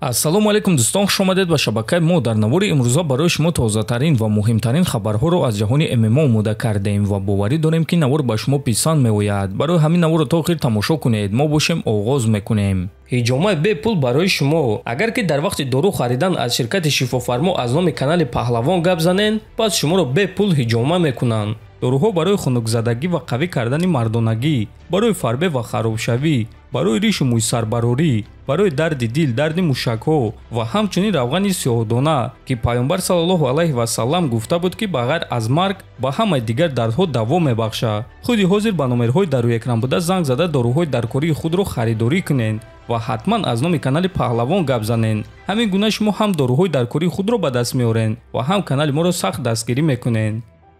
Ассалому алайкум дӯстон, хуш омадед ба шабакаи мо. Дар навори имрӯза барои шумо тозатарин ва муҳимтарин хабарҳоро аз ҷаҳони ММА омода кардаем ва боварӣ дорем, ки навор ба шумо писанд меояд. Барои ҳамин наворро то охир тамошо кунед. Мо бошем, оғоз мекунем. Ҳиҷомаи бепул барои шумо. Агар ки дар вақти дору харидан аз ширкати Шифофармо аз номи канали Паҳлавон гап занен, пас шуморо бепул ҳиҷома мекунанд. Доруҳо барои хунукзадагӣ ва қавӣ кардани мардонагӣ, барои фарбе ва харобшавӣ, барои ришу мӯйсарбарорӣ, барои дарди дил, дарди мушакҳо ва ҳамчунин равғани сиёҳдона, ки Пайғамбар саллаллоҳу алайҳи васаллам гуфта буд, ки ба ғайр аз марг ба ҳамаи дигар дардҳо даво мебахшад. Худи ҳозир ба номерҳои дар рӯи экран буда занг зада доруҳои даркории худро харидорӣ кунед ва ҳатман аз номи канали Паҳлавон гап занед. Ҳамин гуна шумо ҳам доруҳои даркории худро ба даст меоред ва ҳам канали моро сахт дастгирӣ мекунед.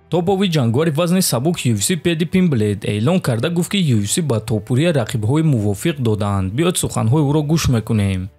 Топови ҷангуари вазни сабук UFC Педи Пимблет эълон карда гуфт, ки UFC ба Топурия рақибҳои мувофиқ доданд. Биёд, суханҳои ӯро гӯш мекунем.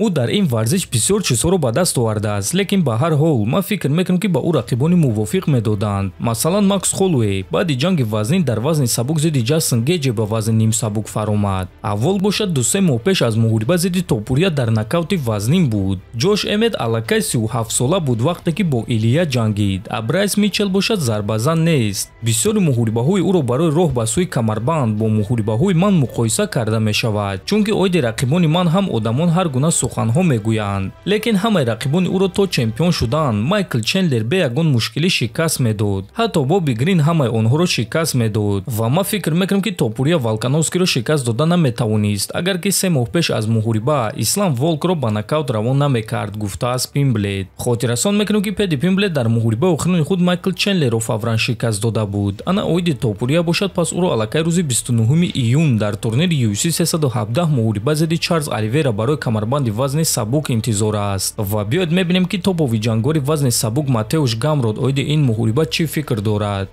Ӯ дар ин варзиш бисёр чизҳоро ба даст овардааст, лекин ба ҳар ҳол ман фикр мекунам, ки ба ӯ рақибони мувофиқ медоданд. Масалан, Макс Холлоуэй баъди ҷанги вазнин дар вазни сабук зидди Ҷастин Геҷе ба вазни нимсабук фаромад. Аввал бошад, 2-3 моҳ пеш аз муҳориба зидди Топурия дар нокаути вазнин буд. Ҷош Эммет аллакай 37 сола буд, вақте ки бо Илия ҷангид. А Брайс Митчел бошад, зарбазан нест. Бисёри муҳорибаҳои ӯро барои роҳ ба сӯи камарбанд бо муҳорибаҳои ман муқоиса карда мешавад, чунки оиди рақибони ман ҳам одамон ҳар гуна суханҳо мегӯянд. Лекин ҳамаи рақибони ӯро то чемпион шудан Майкл Чендлер бе ягон мушкилӣ шикаст медод. Ҳатто Боби Грин ҳамаи онҳоро шикаст медод. Ва ман фикр мекунам, ки Топурия Волкановскиро шикаст дода наметавонист, агар ки 3 моҳ пеш аз муҳориба Ислам Волкро ба нокаут равон намекард, гуфтааст Пимблет. Хотиррасон мекунем, ки Педи Пимблет дар муҳорибаи охирини худ Майкл Чендлерро фавран шикаст дода буд. Ана оиди Топурия бошад, пас ӯро аллакай рӯзи 29 июн дар турнири UFC 317 муҳориба зидди Чарлз Оливера барои камарбанди вазни сабук интизор аст. Ва биёед, мебинем, ки топови ҷангуари вазни сабук Матеуш Гамрод оиди ин муҳориба чӣ фикр дорад.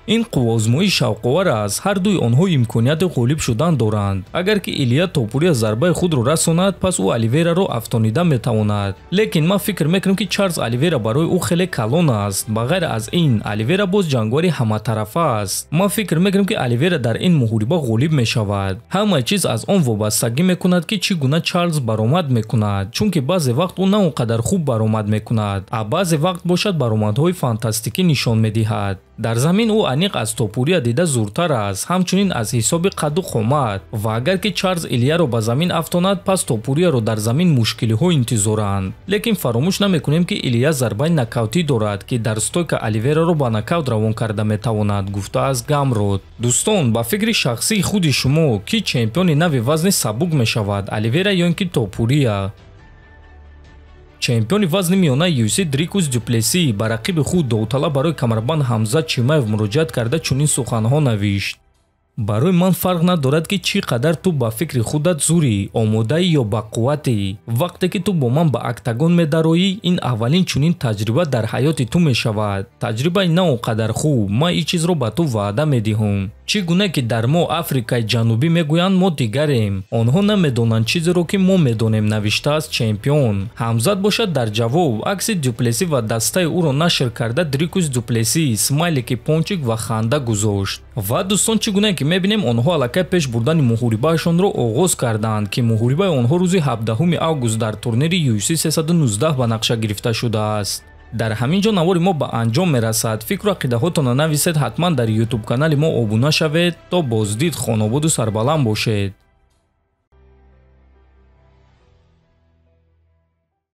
Ин қувваозмоӣ шавқовар аст. Ҳар дуи онҳо имконияти ғолиб шудан доранд. Агар ки Илия Топурия зарбаи худро расонад, пас ӯ Оливераро афтонида метавонад, лекин ман фикр мекунам, ки Чарлз Оливера барои ӯ хеле калон аст. Ба ғайр аз ин, Оливера боз ҷангуари ҳаматарафа аст. Ман фикр мекунам, ки Оливера дар ин муҳориба ғолиб мешавад. Ҳамаи чиз аз он вобастагӣ мекунад, ки чӣ гуна Чарлз баромад мекунад, чунки баъзе вақт ӯ на он қадар хуб баромад мекунад, а баъзе вақт бошад, баромадҳои фантастикӣ нишон медиҳад. Дар замин ӯ аниқ аз Топурия дида зуртар аст, ҳамчунин аз ҳисоби қадду қомат. Ва агар ки Чарлз Илияро ба замин афтонад, пас Топурияро дар замин мушкилиҳо интизоранд. Лекин фаромӯш намекунем, ки Илия зарбаи нокаутӣ дорад, ки дар стойка Оливераро ба нокаут равон карда метавонад, гуфтааст Гамрод. Дӯстон, ба фикри шахсии худи шумо, ки чемпиони нави вазни сабук мешавад, Оливера ё ин ки Топурия? Чемпиони вазни миёнаи UFC Дрикус Дюплеси ба рақиби худ, довталаб барои камарбанд Ҳамзат Чимаев муроҷиат карда, чунин суханҳо навишт: «Барои ман фарқ надорад, ки чӣ қадар ту ба фикри худат зурӣ, омодаӣ ё бақувватӣ. Вақте ки ту бо ман ба октагон медароӣ, ин аввалин чунин таҷриба дар ҳаёти ту мешавад, таҷрибаи на он қадар хуб. Ман ин чизро ба ту ваъда медиҳам. Чӣ гуна ки дар мо Африкаи Ҷанубӣ мегӯянд, мо дигарем, онҳо намедонанд чизеро, ки мо медонем», навиштааст чемпион. Ҳамзат бошад, дар ҷавоб акси Дюплеси ва дастаи ӯро нашр карда, Дрикус Дюплеси, смайлики пончик ва ханда гузошт. Ва дӯстон, чӣ гуна ки мебинем, онҳо аллакай пеш бурдани муҳорибаашонро оғоз карданд, ки муҳорибаи онҳо рӯзи 17 август дар турнири UFC 319 ба нақша гирифта шудааст. Дар ҳамин ҷо навори мо ба анҷом мерасад. Фикру ақидаҳотонро нависед, ҳатман дар ютуб канали мо обуна шавед. То боздид, хонободу сарбаланд бошед.